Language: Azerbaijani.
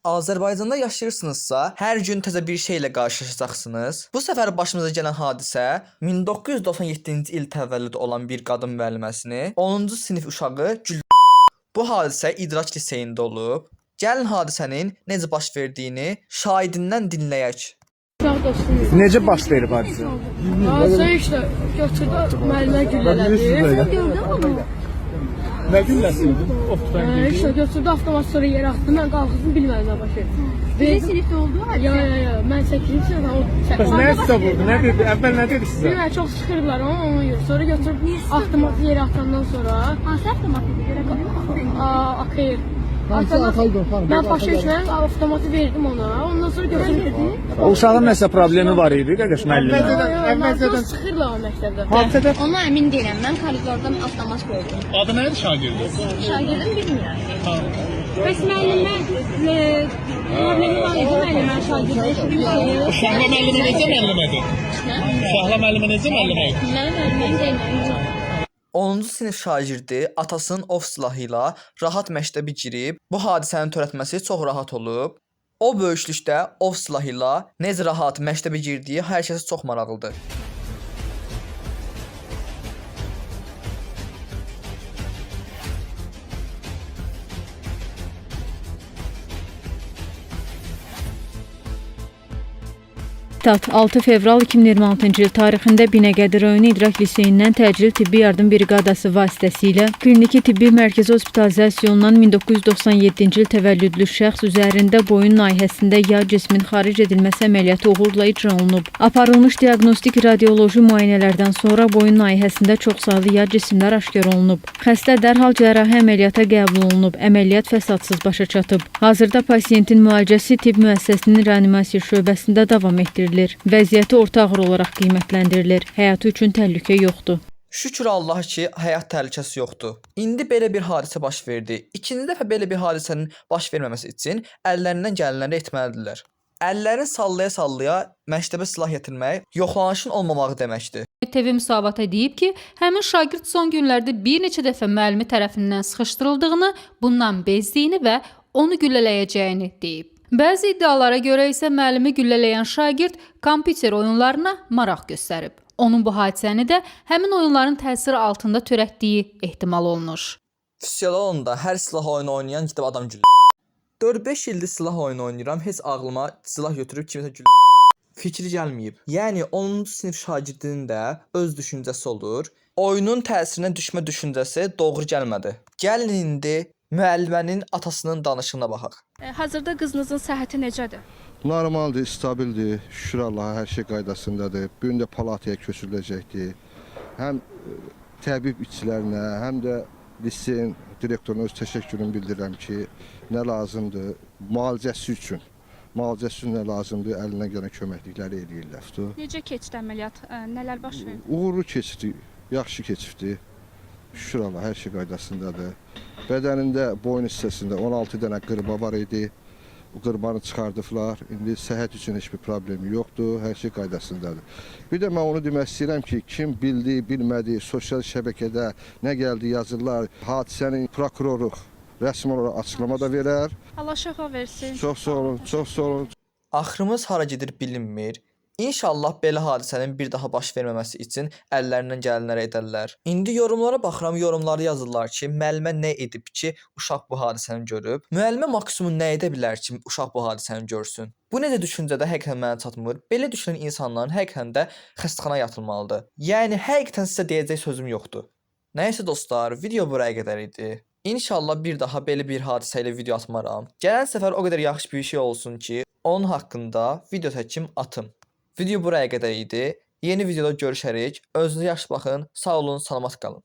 Azərbaycanda yaşayırsınızsa, hər gün təzə bir şeylə qarşılaşacaqsınız. Bu səfər başımıza gələn hadisə 1997-ci il təvəllüdü olan bir qadın müəlliməsini 10-cu sinif uşağı gül. Bu hadisə İdrak liseyində olub. Gəlin hadisənin necə baş verdiyini şahidindən dinləyək. Uşaq dostum idi. Necə baş verib hadisə? Hadisə işte götürdü müəllimə güllələdi. Gördün onu? Nə gülləsi idi? Of. İşte götürdü avtomat sonra yerə atdı. Mən qalxdım bilmədim nə baş verdi. Birinci sinifdə oldu hadisə. Ya ya ya mən 8-ci sinifdə o Bəs nə sizə vurdu? Nə dedi? Əvvəl nə dedi sizə? Bilmirəm çox sıxırdılar onu ona görə. Sonra götürüb avtomatı yerə atandan sonra Hansı avtomat idi? Görə bilmirəm. AKR. Atandan mən başa düşmədim, avtomatı verdim ona. Ondan sonra götürdü. O uşağın nəsə problemi var idi qardaş müəllimə. Əvvəlcədən sıxırlar o məktəbdə. Hadisədə Ona əmin deyiləm. Mən koridordan avtomat gördüm. Adı nə idi şagirdin? Şagirdim bilmirəm. Bəs müəllimə problemi var idi müəllimə şagirdin. Şahla müəllimə necə müəllimədir? Şahla müəllimə necə müəllimə idi? Mənim müəllimim deyiləm. 10-cu sinif şagirdi atasının ov silahı ilə rahat məktəbə girib, bu hadisəni törətməsi çox rahat olub. O böyüklükdə ov silahı ilə necə rahat məktəbə girdiyi hər kəsə çox maraqlıdır. Tat 6 fevral 2026-cı il tarixində Binəqədi rayonu İdrak Liseyindən təcili tibbi yardım briqadası vasitəsilə kliniki tibbi mərkəzi hospitalizasiya olunan 1997-ci il təvəllüdlü şəxs üzərində boyun nahiyəsində yad cismin xaric edilməsi əməliyyatı uğurla icra olunub. Aparılmış diaqnostik radioloji müayinələrdən sonra boyun nahiyəsində çoxsaylı yad cisimlər aşkar olunub. Xəstə dərhal cərrahi əməliyyata qəbul olunub. Əməliyyat fəsadsız başa çatıb. Hazırda pasiyentin müalicəsi tibb müəssisəsinin reanimasiya şöbəsində davam etdirilir. Vəziyyəti orta ağır olaraq qiymətləndirilir. Həyatı üçün təhlükə yoxdur. Şükür Allaha ki, həyat təhlükəsi yoxdur. İndi belə bir hadisə baş verdi. İkinci dəfə belə bir hadisənin baş verməməsi üçün əllərindən gələnləri etməlidirlər. Əllərini sallaya-sallaya məktəbə silah gətirmək yoxlanışın olmamağı deməkdir. TV müsavata deyib ki, həmin şagird son günlərdə bir neçə dəfə müəllimi tərəfindən sıxışdırıldığını, bundan bezdiyini və onu güllələyəcəyini deyib. Bəzi iddialara görə isə müəllimi güllələyən şagird kompüter oyunlarına maraq göstərib. Onun bu hadisəni də həmin oyunların təsiri altında törətdiyi ehtimal olunur. Fiziologda hər silah oyunu oynayan gedib adam gülür. 4-5 ildir silah oyunu oynayıram, heç ağlıma silah götürüb kimisə gülür fikri gəlməyib. Yəni 10-cu sinif şagirdinin də öz düşüncəsi olur. Oyunun təsirinə düşmə düşüncəsi doğru gəlmədi. Gəlin indi müəllimənin atasının danışığına baxaq. Hazırda qızınızın səhhəti necədir? Normaldır, stabildir. Şükür Allaha, hər şey qaydasındadır. Bu gün də palataya köçürüləcəkdir. Həm təbib işçilərinə, həm də liseyin direktoruna öz təşəkkürümü bildirirəm ki, nə lazımdır müalicəsi üçün. Müalicəsi üçün nə lazımdır, əlindən gələn köməklikləri eləyirlər. Necə keçdi əməliyyat? Nələr baş verdi? Uğurlu keçdi, yaxşı keçibdi. Şükür Allaha, hər şey qaydasındadır. Bədənində, boyun hissəsində 16 dənə qırma var idi. Bu qırmanı çıxardıblar. İndi səhhət üçün heç bir problemi yoxdur. Hər şey qaydasındadır. Bir də mən onu demək istəyirəm ki, kim bildi, bilmədi, sosial şəbəkədə nə gəldi yazırlar. Hadisənin prokuroru rəsmi olaraq açıqlama da verər. Allah şəfa versin. Çox sağ olun, çox sağ olun. Axırımız hara gedir bilinmir. İnşallah belə hadisənin bir daha baş verməməsi üçün əllərindən gələnləri edərlər. İndi yorumlara baxıram, yorumlarda yazırlar ki, müəllimə nə edib ki, uşaq bu hadisəni görüb? Müəllimə maksimum nə edə bilər ki, uşaq bu hadisəni görsün? Bu necə düşüncədə həqiqətən mənə çatmır. Belə düşünən insanların həqiqətən də xəstəxanaya yatılmalıdır. Yəni həqiqətən sizə deyəcək sözüm yoxdur. Nəysə dostlar, video buraya qədər idi. İnşallah bir daha belə bir hadisə ilə video atmaram. Gələn səfər o qədər yaxşı bir şey olsun ki, onun haqqında video çəkim atım. Video buraya qədər idi. Yeni videoda görüşərik. Özünüzə yaxşı baxın. Sağ olun, salamat qalın.